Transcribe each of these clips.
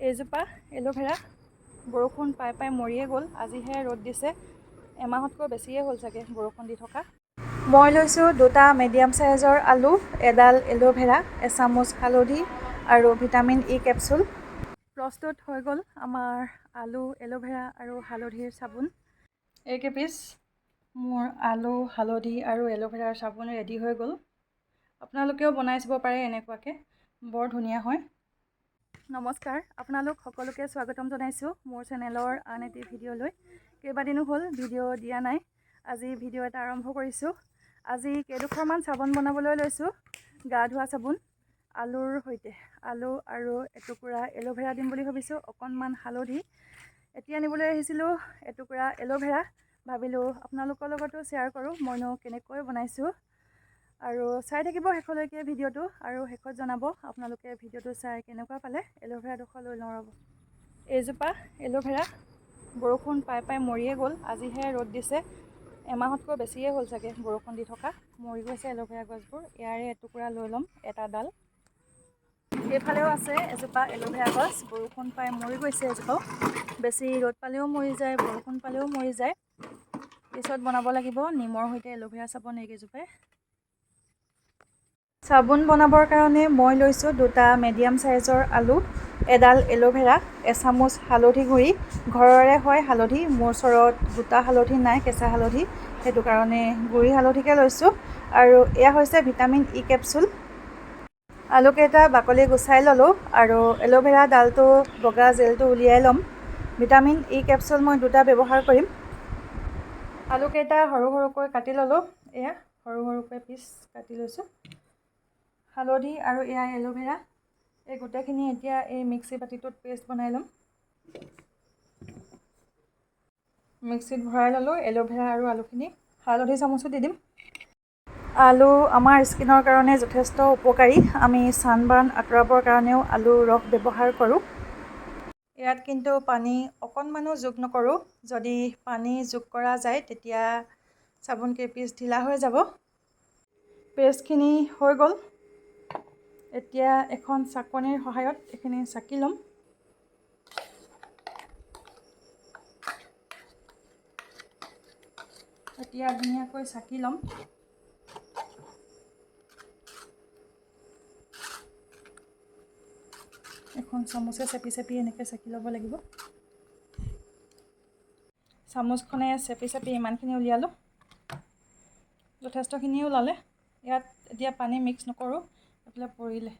এইজোপা aloe vera বৰষুণ পাই পাই মৰিয়ে গ'ল। আজিহে ৰ'দ দিছে, এমাহতকৈ বেছিয়ে হ'ল চাগে বৰষুণ দি থকা। মই লৈছোঁ দুটা মিডিয়াম চাইজৰ আলু, এডাল এল'ভেৰা, এচামুচ হালধি আৰু ভিটামিন ই কেপচুল। প্ৰস্তুত হৈ গ'ল আমাৰ আলু, এল'ভেৰা আৰু হালধিৰ চাবোন। এইকেইপিচ মোৰ আলু, হালধি আৰু এল'ভেৰাৰ চাবোন ৰেডি হৈ গ'ল। আপোনালোকেও বনাই চাব পাৰে এনেকুৱাকৈ, বৰ ধুনীয়া হয়। নমস্কাৰ, আপোনালোক সকলোকে স্বাগতম জনাইছোঁ মোৰ চেনেলৰ আন এটি ভিডিঅ'লৈ। কেইবাদিনো হ'ল ভিডিঅ' দিয়া নাই, আজি ভিডিঅ' এটা আৰম্ভ কৰিছোঁ। আজি কেইডোখৰমান চাবোন বনাবলৈ লৈছোঁ। গা ধোৱা চাবোন আলুৰ সৈতে, আলু আৰু এটুকুৰা এল'ভেৰা দিম বুলি ভাবিছোঁ, অকণমান হালধি। এতিয়া আনিবলৈ আহিছিলোঁ এটুকুৰা এল'ভেৰা, ভাবিলোঁ আপোনালোকৰ লগতো শ্বেয়াৰ কৰোঁ মইনো কেনেকৈ বনাইছোঁ। আৰু চাই থাকিব শেষলৈকে ভিডিঅ'টো আৰু শেষত জনাব আপোনালোকে ভিডিঅ'টো চাই কেনেকুৱা পালে। এল'ভেৰা ডোখৰ লৈ লওঁ ৰ'ব। এইজোপা এল'ভেৰা বৰষুণ পাই পাই মৰিয়ে গ'ল। আজিহে ৰ'দ দিছে, এমাহতকৈ বেছিয়ে হ'ল চাগে বৰষুণ দি থকা, মৰি গৈছে এল'ভেৰা গছবোৰ। ইয়াৰে এটুকুৰা লৈ ল'ম, এটা ডাল। এইফালেও আছে এজোপা এল'ভেৰা গছ, বৰষুণ পাই মৰি গৈছে এজোপাও। বেছি ৰ'দ পালেও মৰি যায়, বৰষুণ পালেও মৰি যায়। পিছত বনাব লাগিব নিমৰ সৈতে এল'ভেৰা চাবোন এইকেইজোপাই। চাবোন বনাবৰ কাৰণে মই লৈছোঁ দুটা মিডিয়াম চাইজৰ আলু, এডাল এল'ভেৰা, এচামুচ হালধি গুড়ি। ঘৰৰে হয় হালধি, মোৰ ওচৰত গোটা হালধি নাই, কেঁচা হালধি, সেইটো কাৰণে গুড়ি হালধিকে লৈছোঁ। আৰু এয়া হৈছে ভিটামিন ই কেপচুল। আলুকেইটা বাকলি গুচাই ল'লোঁ আৰু এল'ভেৰা ডালটো বগা জেলটো উলিয়াই ল'ম। ভিটামিন ই কেপচুল মই দুটা ব্যৱহাৰ কৰিম। আলুকেইটা সৰু সৰুকৈ কাটি ল'লোঁ, এয়া সৰু সৰুকৈ পিচ কাটি লৈছোঁ। হালধি আৰু এয়া এল'ভেৰা, এই গোটেইখিনি এতিয়া এই মিক্সি বাতিটোত পেষ্ট বনাই ল'ম। মিক্সিত ভৰাই ল'লোঁ এল'ভেৰা আৰু আলুখিনি, হালধি চামুচো দি দিম। আলু আমাৰ স্কিনৰ কাৰণে যথেষ্ট উপকাৰী, আমি ছানবাৰ্ণ আঁতৰাবৰ কাৰণেও আলুৰ ৰস ব্যৱহাৰ কৰোঁ। ইয়াত কিন্তু পানী অকণমানো যোগ নকৰোঁ, যদি পানী যোগ কৰা যায় তেতিয়া চাবোন কেইপিচ ঢিলা হৈ যাব। পেষ্টখিনি হৈ গ'ল। এতিয়া এখন চাকনিৰ সহায়ত এইখিনি চাকি ল'ম। এতিয়া ধুনীয়াকৈ চাকি ল'ম। এখন চামুচে চেপি চেপি এনেকৈ চাকি ল'ব লাগিব। চামুচখনে চেপি চেপি ইমানখিনি উলিয়ালোঁ, যথেষ্টখিনিয়ে ওলালে। ইয়াত এতিয়া পানী মিক্স নকৰোঁ, এইফালে পৰিলে।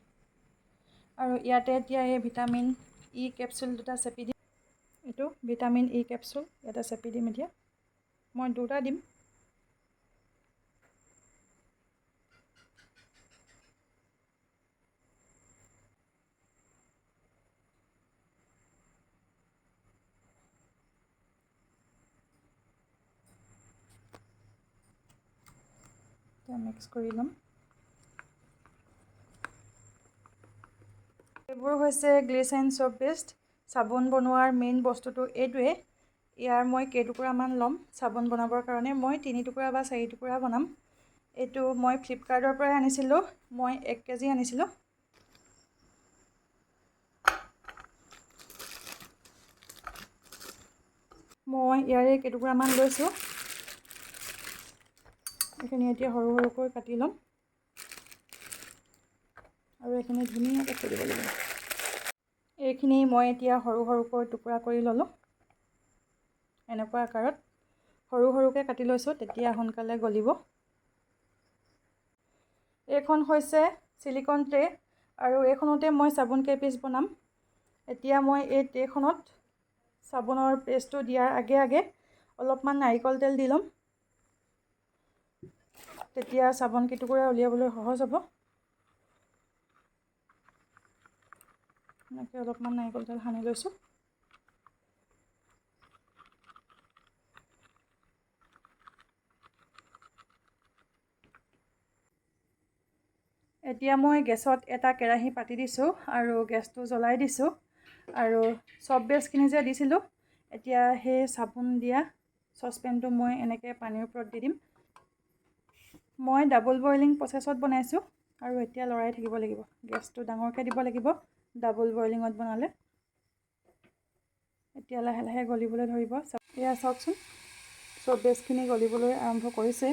আৰু ইয়াতে এতিয়া এই ভিটামিন ই কেপচুল দুটা চেপি দিম। এইটো ভিটামিন ই কেপচুল ইয়াতে চেপি দিম। এতিয়া মই দুটা দিম। এতিয়া মিক্স কৰি ল'ম। এইবোৰ হৈছে গ্লিচাৰিন চ'প বেষ্ট। চাবোন বনোৱাৰ মেইন বস্তুটো এইটোৱে। ইয়াৰ মই কেইটুকুৰামান ল'ম চাবোন বনাবৰ কাৰণে। মই 3 টুকুৰা বা 4 টুকুৰা বনাম। এইটো মই ফ্লিপকাৰ্টৰ পৰাই আনিছিলোঁ, মই 1 কেজি আনিছিলোঁ। মই ইয়াৰে কেইটুকুৰামান লৈছোঁ। এইখিনি এতিয়া সৰু সৰুকৈ কাটি ল'ম আৰু এইখিনি ধুনীয়াকৈ থৈ দিব লাগিব। এইখিনি মই এতিয়া সৰু সৰুকৈ টুকুৰা কৰি ল'লোঁ, এনেকুৱা আকাৰত সৰু সৰুকৈ কাটি লৈছোঁ, তেতিয়া সোনকালে গলিব। এইখন হৈছে চিলিকন ট্ৰে আৰু এইখনতে মই চাবোন কেইপিচ বনাম। এতিয়া মই এই ট্ৰেখনত চাবোনৰ পেষ্টটো দিয়াৰ আগে আগে অলপমান নাৰিকল তেল দি ল'ম, তেতিয়া চাবোন কেইটুকুৰা উলিয়াবলৈ সহজ হ'ব। এনেকৈ অলপমান নাৰিকল তেল সানি লৈছোঁ। এতিয়া মই গেছত এটা কেৰাহী পাতি দিছোঁ আৰু গেছটো জ্বলাই দিছোঁ। আৰু চব বেছখিনি যে দিছিলোঁ, এতিয়া সেই চাবোন দিয়া চচপেনটো মই এনেকৈ পানীৰ ওপৰত দি দিম। মই ডাবল বইলিং প্ৰচেছত বনাইছোঁ আৰু এতিয়া লৰাই থাকিব লাগিব, গেছটো ডাঙৰকৈ দিব লাগিব ডাবল বইলিঙত বনালে। এতিয়া লাহে লাহে গলিবলৈ ধৰিব। এয়া চাওকচোন, চব বেচখিনি গলিবলৈ আৰম্ভ কৰিছে।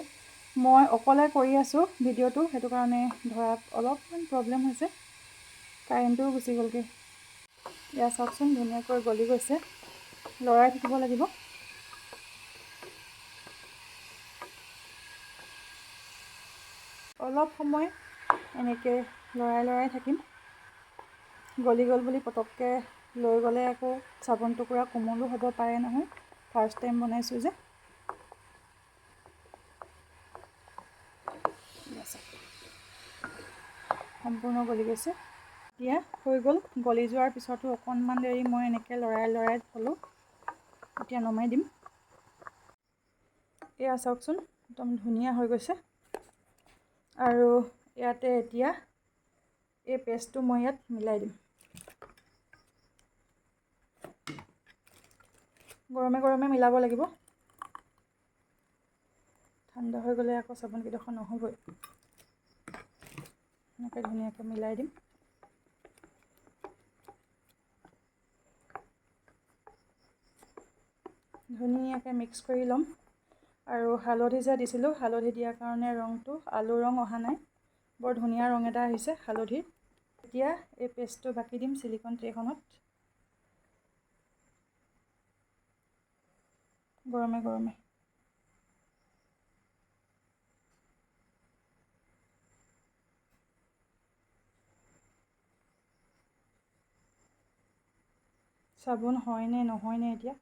মই অকলে কৰি আছোঁ ভিডিঅ'টো, সেইটো কাৰণে ধৰাত অলপমান প্ৰব্লেম হৈছে। কাৰেণ্টটোও গুচি গ'লগৈ। এয়া চাওকচোন, ধুনীয়াকৈ গলি গৈছে। লৰাই থাকিব লাগিব। অলপ সময় এনেকৈ লৰাই লৰাই থাকিম। গলি গ'ল বুলি পটককৈ লৈ গ'লে আকৌ চাবোন টুকুৰা কোমলো হ'ব পাৰে নহয়। ফাৰ্ষ্ট টাইম বনাইছোঁ যে। সম্পূৰ্ণ গলি গৈছে। এতিয়া হৈ গ'ল। গলি যোৱাৰ পিছতো অকণমান দেৰি মই এনেকৈ লৰাই লৰাই থ'লোঁ। এতিয়া নমাই দিম। এয়া চাওকচোন, একদম ধুনীয়া হৈ গৈছে। আৰু ইয়াতে এতিয়া এই পেষ্টটো মই ইয়াত মিলাই দিম। গৰমে গৰমে মিলাব লাগিব, ঠাণ্ডা হৈ গ'লে আকৌ চাবোনকেইডোখৰ নহ'বই। এনেকৈ ধুনীয়াকৈ মিলাই দিম। ধুনীয়াকৈ মিক্স কৰি ল'ম। আৰু হালধি যে দিছিলোঁ, হালধি দিয়াৰ কাৰণে ৰংটো আলু ৰং অহা নাই, বৰ ধুনীয়া ৰং এটা আহিছে হালধিৰ। এতিয়া এই পেষ্টটো বাকি দিম চিলিকন ট্ৰেখনত গৰমে গৰমে। চাবোন হয়নে নহয়নে এতিয়া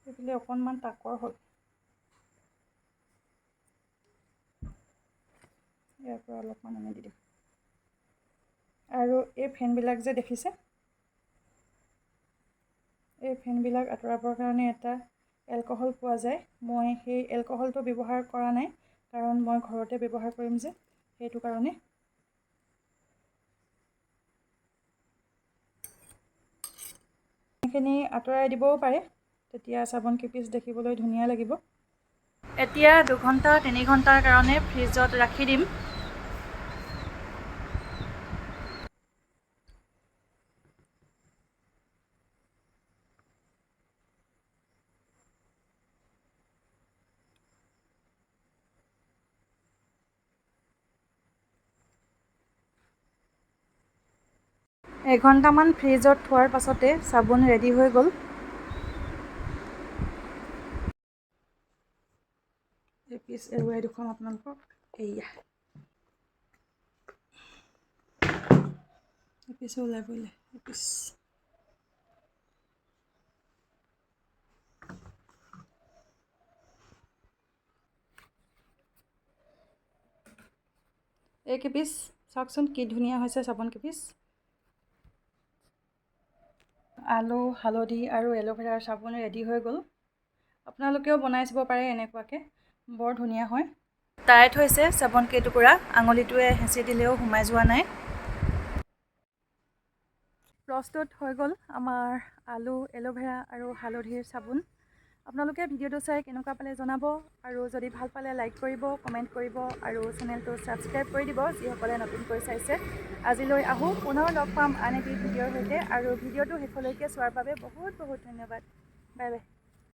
এইফালে অকণমান তাকৰ হ'ল। ইয়াৰ পৰা অলপমান আনি দি দিম। আৰু এই ফেনবিলাক যে দেখিছে, এই ফেনবিলাক আঁতৰাবৰ কাৰণে এটা এলকহল পোৱা যায়। মই সেই এলকহলটো ব্যৱহাৰ কৰা নাই, কাৰণ মই ঘৰতে ব্যৱহাৰ কৰিম যে, সেইটো কাৰণে। সেইখিনি আঁতৰাই দিবও পাৰে, তেতিয়া চাবোন কেইপিচ দেখিবলৈ ধুনীয়া লাগিব। এতিয়া 2 ঘণ্টা 3 ঘণ্টাৰ কাৰণে ফ্ৰিজত ৰাখি দিম। এঘণ্টামান ফ্ৰিজত থোৱাৰ পাছতে চাবোন ৰেডি হৈ গ'ল। এপিচ এৰুৱাই দেখুৱাম আপোনালোকক। এইয়া এপিচো ওলাই পৰিলে এপিচ। এই কেইপিচ চাওকচোন, কি ধুনীয়া হৈছে চাবোন কেইপিচ। আলু, হালধি আৰু এল'ভেৰাৰ চাবোন ৰেডি হৈ গ'ল। আপোনালোকেও বনাই চাব পাৰে এনেকুৱাকৈ, বৰ ধুনীয়া হয়। টাইট হৈছে চাবোন কেইটুকুৰা, আঙুলিটোৱে হেঁচি দিলেও সোমাই যোৱা নাই। প্ৰস্তুত হৈ গ'ল আমাৰ আলু, এল'ভেৰা আৰু হালধিৰ চাবোন। আপোনালোকে ভিডিঅ'টো চাই কেনেকুৱা পালে জনাব আৰু যদি ভাল পালে লাইক কৰিব, কমেণ্ট কৰিব আৰু চেনেলটো ছাবস্ক্ৰাইব কৰি দিব যিসকলে নতুনকৈ চাইছে। আজিলৈ আহোঁ, পুনৰ লগ পাম আন এটি ভিডিঅ'ৰ সৈতে। আৰু ভিডিঅ'টো শেষলৈকে চোৱাৰ বাবে বহুত বহুত ধন্যবাদ। Bye bye.